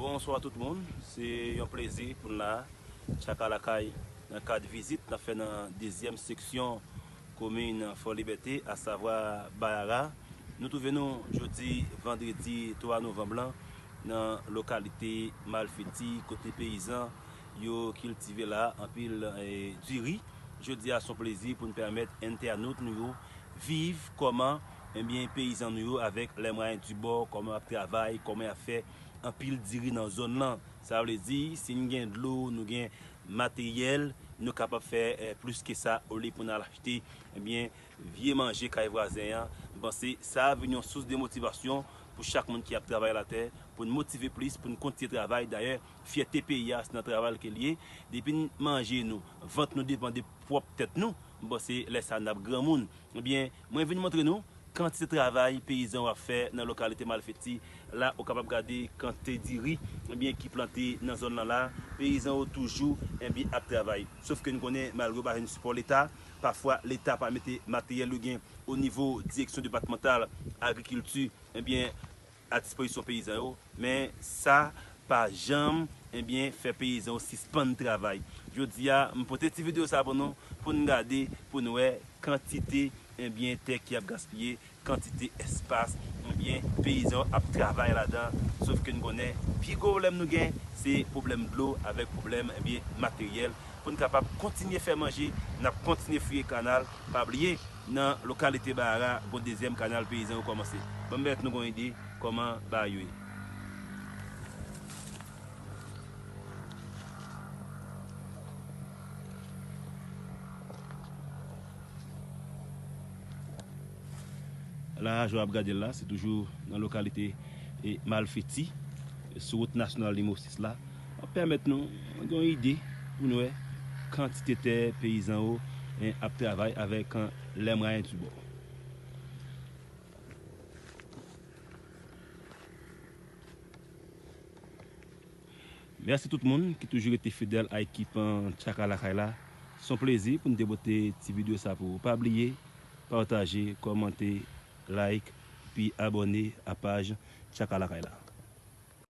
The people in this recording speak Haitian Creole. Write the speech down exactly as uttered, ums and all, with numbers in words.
Bonswa tout moun, se yon plezi pou n la, Tchaka Lakay, nan kad vizit n ap fè nan dezyèm seksyon komin Fò Libète, asavwa Bayara. Nou twouve nou jodi vandredi twa novanm lan nan lokalite Malfeti, kote peyizan yo kiltive la anpil, eh, diri. Jodi a, se yon plezi pou n pèmèt entènot nou yo viv kòman, ebyen, peyizan nou yo, avèk les moyens du bord, kòman y ap travay, kòman y ap fè anpil diri nan zòn lan. Sa vle di, si n gen dlo, nou gen materyèl, nou kapab fè, eh, plis ke sa, olye pou n al achte, ebyen, vye manje kay vwazen an. M panse sa a vin yon sous de motivasyon pou chak moun ki ap travay latè, pou n motive plis, pou n kontinye travay. Dayè, fyète peyi a, se nan travay ke l ye. Depi n manje nou, vant nou depann de pwòp tèt nou, m panse lè sa a n ap granmoun. Ebyen, mwen vin montre nou kantite travay peyizan yo ap fè nan lokalite Malfeti. La, ou kapab gade kantite diri, ebyen, ki plante nan zòn nan la. Peyizan yo toujou, ebyen, ap travay. Sof ke n konnen, malgre yo pa jwenn sipò Leta, pafwa Leta pa mete materyèl yo gen o nivo direksyon depatmantal agrikilti, ebyen, a dispozisyon peyizan yo, men sa pa janm, ebyen, fè peyizan yo sispann travay. Jodi a, m pote ti videyo sa pou nou, pou n gade, pou n wè kantite, ebyen, tè ki ap gaspiye, kantite espas, ebyen, peyizan yo ap travay ladan. Sof ke n konnen, pi gwo pwoblèm nou gen, se pwoblèm dlo avèk pwoblèm, ebyen, materyèl. Pou n kapab kontinye fè manje, n ap kontinye fouye kanal. Pa bliye, nan lokalite Bayara, gon dezyèm kanal peyizan yo kòmanse. Ban m pèmèt nou gon ide kòman bagay yo ye. La, jan w ap gade l la, se toujou nan lokalite, e, Malfeti, sou wout nasyonal nimewo sis la. Ap pèmèt nou gen yon ide pou nou wè kantite tè peyizan yo, e, ap travay avèk, e, les moyens du bord. Mèsi tout moun ki toujou rete fidèl a ekip, e, Tchaka Lakay la. Se yon plezi pou n te pote ti videyo sa pou ou. Pa bliye, pataje, kòmante, like, epi abòne a paj Tchaka Lakay la.